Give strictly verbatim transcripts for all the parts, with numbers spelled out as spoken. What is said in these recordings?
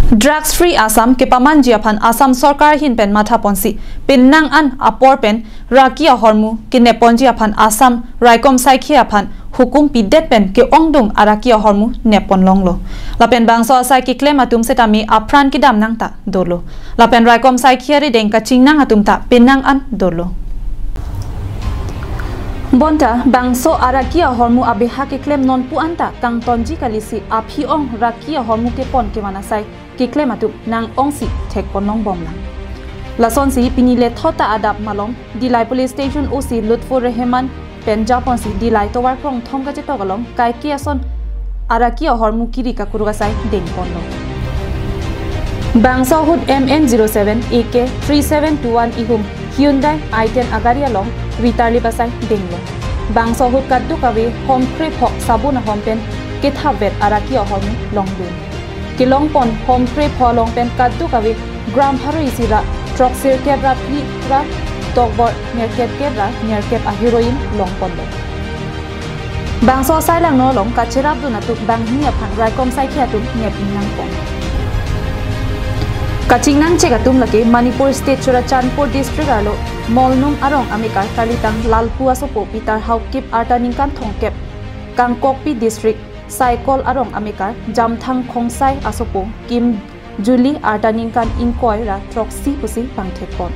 Drugs Free Assam kepamanji aphan Assam sorkar ahin pen mathaponsi penang an apor pen raki ahormu kenepponji aphan Assam raikom saikhi aphan hukum pidet pen ke-ongdung araki ahormu neppon longlo. Lapen bangso asai keklem atum setame apran kedam nang ta dolo. Lapen raikom saikhi arideng kachingnang atum ta penang an dolo. Bonta bangso araki ahormu abeha keklem nonpu anta kangtonji kalisi aphi-ong raki ahormu kepon kevan asai keklem atum nang-ongsi thekpon longbomlang. Lasonsi pini lethot ta adap malom Dillai Police Station O C Lutfur Rehman pen japonsi Dillai tovar krongthom kachetok along kaike ason araki ahormu kiri kakuruk asai dengponlo. Bangso ahut M N zero seven A K three seven two one ihum Hyundai i ten agari along ritarlip asai denglo. Bangso ahut kadokave hom krepho sabun ahom pen kethapvet araki ahormu longdun. Kelongpon hom krepho along pen kadokave gram pharo isi ra throksirkep ra phli ra tokbor nerkep kep ra nerkep a heroin longponlo. Bangso asai langno along kacherapdun atum banghini aphan raikom saikhi atum nep ingnangpon. Kachingnangchek atum lake Manipur State Churachandpur District arlo Molnung arong amekar kalitang Lalpu asopo Peter Haokip arta ningkan thomkep, Kangpokpi District Saikul arong amekar Jamthang Khongsai asopo Kim Julie arta ningkan ingkoi ra throksi pusi pangthekpon.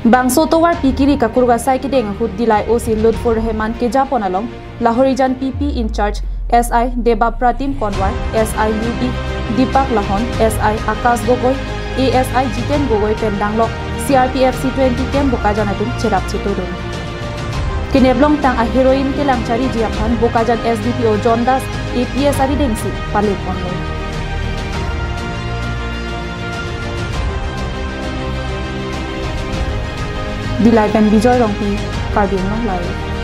Bangso tovarpi kiri kakuruk asai kedeng ahut Dillai O C Lutfur Rehman kejapon along Lahorijan P P in charge S I Deba Pratim Konwar, S I U B Deepak Lahon, S I Akash Gogoi, A S I Jiten Gogoi pen danglok C R P F C twenty camp Bokajan atum cherap chetudun. Keneplongtang a heroin kelang chariji aphan Bokajan S D P O John Das A P S aridengsi paleponlo. Dillai pen Bijoy Rongpi, Karbi Anglong Live.